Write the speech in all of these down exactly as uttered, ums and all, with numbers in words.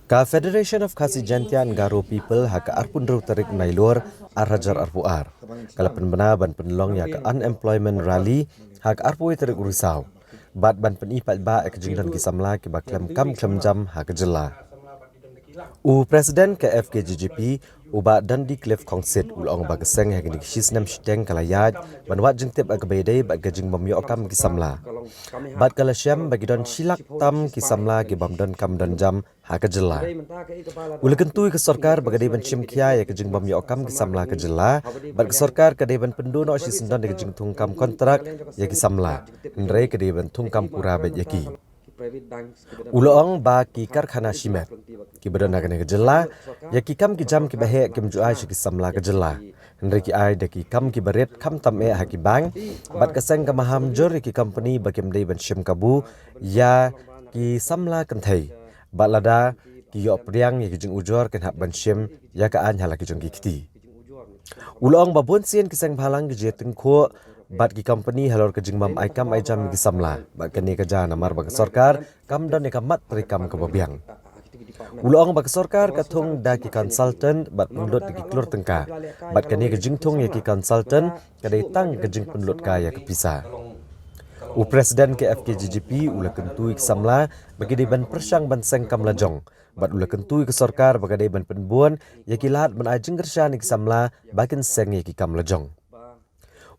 Ka Federation of Khasi Jaintia and Garo People ha ka arphew hynriew tarik Nailur, ar hajar arphew ar, ka la pynbna ban pynlong ïa ka Unemployment Rally ha ka arphew tarik u Risaw, bad ban pyni paidbah ïa ka jingdon ki samla kiba khlem kam khlem jam ha ka jylla. U President ka F K J G P, u Bah Dundee Cliff Khongsit, u la ong ba ka seng ha kine ki shisnem shiteng ka la ïaid ban wad jingtip ïa kaba ïadei bad ka jingbym ïoh kam ki samla, bad ka la shem ba ki don shi lak tam ki samla ki bym don kam don jam ha ka jylla. U la kyntu ïa ka sorkar ba ka dei ban shim khia ïa ka jingbym ïoh kam ki samla ka jylla, bad ka sorkar ka dei ban pynduh noh shisyndon ïa ka jingthung kam kontrak ïa ki samla, hynrei ka dei ban thung kam pura beit ïa ki. U la ong ba ki karkhana shimet kiba don ha kane ka jylla, ïa ki kam ki jam kiba heh kim ju ai sha ki samla ka jylla, hynrei ki ai da ki kam kiba rit, khamtam eh ha ki bank, bad ka seng ka maham jur ïa ki company ba kim dei ban shim kabu ïa ki samla kynthei, bad lada ki ïoh pdiang ïa ki jingujor kin hap ban shim ïa ka aiñ ha la ki jong ki kti. U la ong ba bun sien ki seng bhalang ki ju ïatyngkhuh bad ki company halor ka jingbym ai kam ai jam ïa ki samla, bad kane ka jia namar ba ka sorkar kam don ïa ka mat treikam kaba biang. U la ong ba ka sorkar ka thung da ki consultant bad pynlut da ki klur tyngka, bad kane ka jingthung ïa ki consultant ka dei tang ka jingpynlut kai ïa ka pisa. U President ka F K J G P u la kyntu ïa ki samla ba ki dei ban pyrshang ban seng kam lajong, bad u la kyntu ïa ka sorkar ba ka dei ban pynbun ïa ki lad ban ai jingkyrshan ïa ki samla ba kin seng ïa ki kam lajong.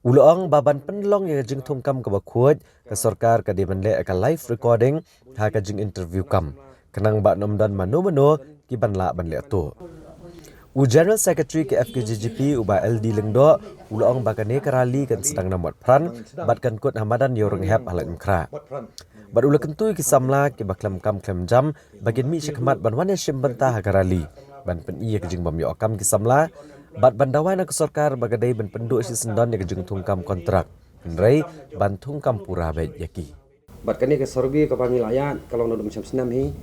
U la ong ba ban pynlong ïa ka jingthung kam kaba khuid, ka sorkar ka dei ban leh ïa ka live recording ha ka jinginterview kam, khnang ba ym don mano mano ki ban lah ban leh tuh. U General Secretary ka F K J G P, u Bah L D Lyngdoh, u la ong ba kane ka rally kan sdang na Motphran bad kan kut ha madan Ïewrynghep ha Laitumkhrah, bad u la kyntu ïa ki samla kiba khlem kam khlem jam ba kin mih sha khmat ban wan ïashim bynta ha ka rally, ban pyni ïa ka jingbym ïoh kam ki samla, bad ban dawa na ka sorkar ba ka dei ban pynduh shisyndon ïa ka jingthung kam kontrak, hynrei ban thung kam pura beit ïa ki. Bad kane ka survey kaba ngi la ïaid ka long naduh mynshem snem hi.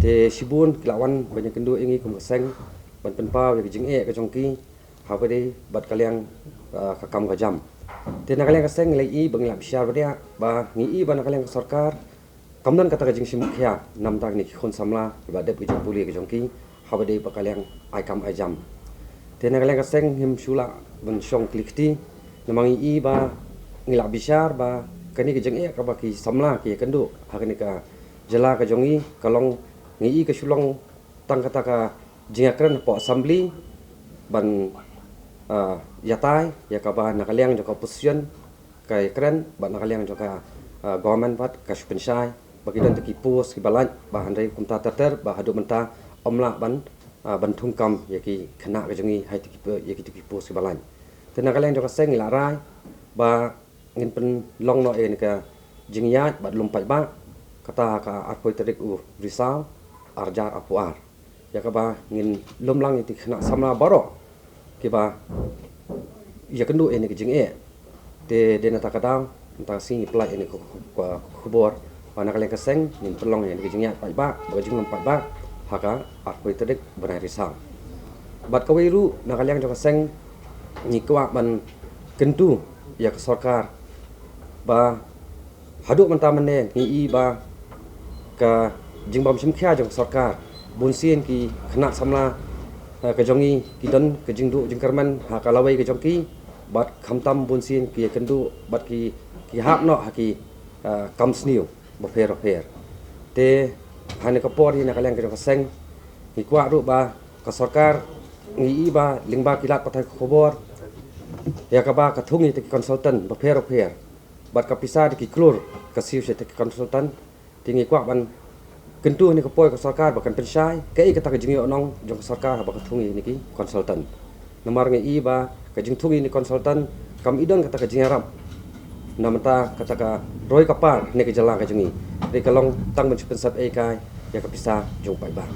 Te shibun ki la wan ban ïakynduh ïa ngi kum ka seng ban pynpaw ïa ka jingeh ka jong ki haba ïadei bad ka liang, ah, ka kam ka jam. Te na ka liang ka seng ngi la ïohi ba ngi la bishar ba dei ba ngi ïohi ba na ka liang ka sorkar kam don kata ka jingshim khia namar kine ki khun samla kiba dep ki jingpule ka jong ki haba ïadei bad ka liang ai kam ai jam. Te na ka liang ka seng ngim shu lah ban shong kli kti namar ngi ïohi ba ngi la bishar ba kane ka jingeh kaba ki samla ki ïakynduh ha kane ka jylla ka jong ngi ka long, ngi ïohi ka shu long tang kata ka jingïakren hapoh assembly ban, ah, ïatai ïa kaba na ka liang jong ka opposition ka ïakren bad na ka liang jong ka, ah, government pat ka shu pynshai ba ki don tang ki post kiba lait, ba hynrei kumta ter ter ba haduh mynta ym lah ban, ah, ban thung kam ïa ki khynnah ka jong ngi ha kito ki, ïa kito ki post kiba lait. Te na ka liang jong ka seng ngi la rai ba ngin pynlong noh ïa kane ka jingïaid bad lum paidbah, kata ha ka arphew tarik u Risaw, ar hajar arphew ar, ïa kaba ngin lum lang ïa ki khynnah samla baroh kiba ïakynduh ïa kane ka jingeh. Te dei na kata ka daw mynta ka sngi ngi pynlait ïa kane ka, ka, ka khubor ba na ka liang ka seng ngin pynlong ïa kane ka jingïaid paidbah bad ka jinglum paidbah ha ka arphew tarik bnai Risaw. Bad kawei ruh na ka liang jong ka seng ngi kwah ban kyntu ïa ka sorkar ba haduh mynta mynne ngi ïohi ba ka jingbym shim khia jong ka sorkar, bun sien ki khynnah samla, eh, ka jong ngi ki don ka jingduh jingkyrmen ha ka lawei ka jong ki, bad khamtam bun sien ki ïakynduh bad ki, ki hap noh ha ki, eh, kam sniew bapher bapher. Te ha kane ka por hi na ka liang ka jong ka seng ngi kwah ruh ba ka sorkar, ngi ïohi ba lyngba ki lad pathai khubor ïa kaba ka thung ïa kita ki consultant bapher bapher bad ka pisa da ki klur ka siew sha kita ki consultant. Te ngi kwah ban kyntu ha kane ka por ïa ka sorkar ba kan pynshai kaei kata ka jingïohnong jong ka sorkar haba ka thung ïa kine ki consultant. Namar ngi ïohi ba ka jingthung ïa kine ki consultant kam i don kata ka jingïarap na bynta kata ka roi ka par ha kane ka jylla ka jong ngi. Te ka long tang ban shu pynsep ei kai ïa ka pisa jong u paidbah.